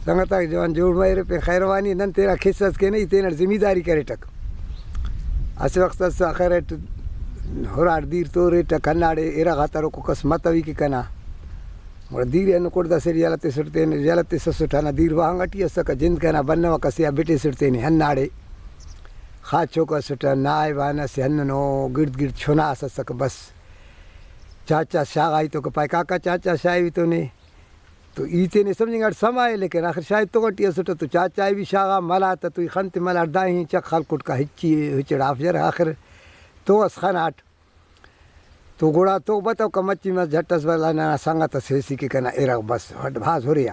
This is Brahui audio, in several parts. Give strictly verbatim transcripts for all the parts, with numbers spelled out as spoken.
سنگت آک جوان جوڑ مریرہ، پین خیروانی نن تینا کسہ اس کینہ، ای تینٹ زمینداری کریٹک۔ اسہ وخت اس آخر اٹ ہراٹ دیر توریٹک، ہنداڑے ارغ آ تروکو کس متوی کہ کنا۔ گڑا دیر ئے ہندن کڑد ئسیٹ یلہ تسٹ تینے، یلہ تسسٹ ہندا دیر واہنگ ٹی اسکہ، جند کنا بنوکہ اسے آ بٹیسٹ تینے، ہنداڑے خاچوکو اسٹ نائبان اسہ ہندنو گڑد گڑد چنا ئس اسکہ بس۔ چاچا شاغا ای تو کہ پائے، کاکا چاچا شاغوی تو نے؟ تو ای تینے سمجھنگ اٹ سما ءِ، لیکن آخر شاید تغ ٹی اسٹ تو چاچا ءِ بھی شاغا، ملا تہ تو ای خن تے ملاٹ، دا ہی چک خلکٹ کا، ہچی ہچڑ آف یار، آخر تو اس خناٹ۔ تو گڑا تو بتو کہ مچی مس جھٹ ئس، بلا ننا سنگت ئس ایسی کہ کنا ارغ بس ہڈ بھاز ہریا۔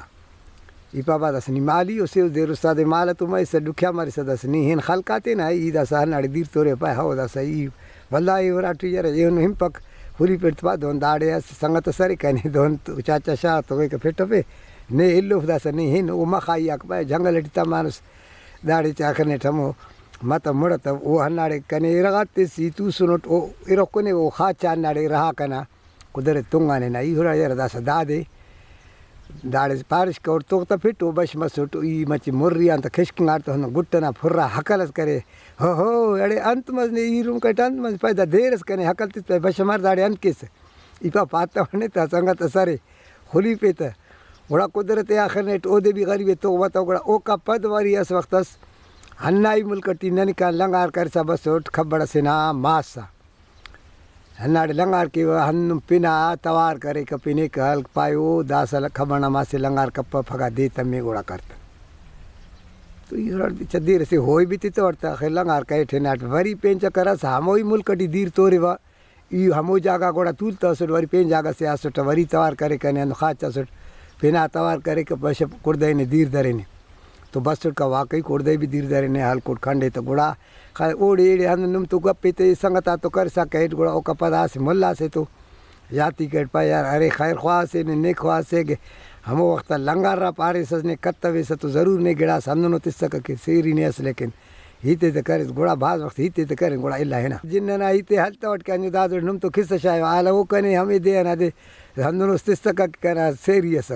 ای پاپا داسہ نی مالی او سے، دیر استاد مال تو مریسہ ڈکھیا مریسہ، داسہ نی ہن خلقاتے نا، ای داسہ ہنداڑے دیر تورے پائے، ہو داسہ ای ولدا ای اراٹی یرہ، ایہن ہنپک، خلی پڑت پا دہن داڑے اسہ سنگت ئس ارے کنے دہن تو چاچا شاغ تو کہ پھٹ پہ، نے ایلوف داسہ نے ہن، او مخائی آک پائے جنگل ٹی تمانس، داڑے چا آخر نیٹ ہمو متو مڑتو، او ہنداڑے کنے ارغ آ تس ای توسنٹ، او ارغ کنے او خاچا ہنداڑے رہا کنا۔ قدرت تنگانے نا، ای ہرا یار داسہ دادے داڑے پارش کور توغ تہ پھٹ، او بش مسٹ، ای مچہ مری آن تہ کشکنگاٹ تہ ہندن گٹ ئنا پھرا ہکل ئس کرے، ہو ہو، اڑے انت مس نے، ای رونک اٹ انت مس، پائے دا دیر ئس کنے ہکل تس، پائے بش مر داڑے انت کیسہ؟ ای پا پاتہ نے تا سنگت ئس ارے خلیپے تہ۔ گڑا قدرت آخر نیٹ اودے بھی غریب ءِ توغ متو، گڑا اوکا پد وری اسہ وخت ئس ہنائی ملک ٹی ننکان لنگار کرسا بسٹ کھبڑ ئسے نا ماس آ۔ ہنداڑے لنگار کیوہ، ہندن پن آ توار کریکہ، پنیکہ ہلک پائے او داسہ کھبڑ نا ماسے لنگار کپہ، پھگہ دے تمے گڑا کرتہ۔ تو ای ہراٹ چدیر ئسے ہوئے بھی تتوٹ تہ آخر لنگار کریٹ ہناٹ۔ وری پین چکر ئس ہموئی ملک ٹی دیر توریوہ، ای ہمو جاگہ گڑا تولتہ اسٹ، وری پین جاگہ سے اسٹ، وری توار کریکہ نے ہندن خاچ اسٹ، پنا توار کریکہ، بش کڑدہ نے دیر درینے۔ تو بسٹ کا واقعی کڑدہ بھی دیر درینے، ہلکوٹ کھنڈے تہ گڑا خ-، اوڑے ایڑے ہندن نم تو گپ ایتے سنگت آتو کرسا کہیٹ، گڑا اوکا پدا اسہ ملا سے تو یاتی کیٹ پا، یار ارے خیر خواہ سے نے نیک خواہ سے کہ ہمو وخت آ لنگار آ پاریسس نے کتویسہ تو ضرور نے گڑاس ہندنو تسکہ کہ سیری نے اس، لیکن ہیتے تہ کریس، گڑا بھاز وخت ہیتے تہ کرین، گڑا الا ہنا جن ئنا ہیتے ہلتوٹ کہ انجو دادوڑ نم تو کسہ شاغیوہ، حالا او کنے ہمے دے ئنا دے ہندنو تسکہ کہ کنا سیری اسکہ۔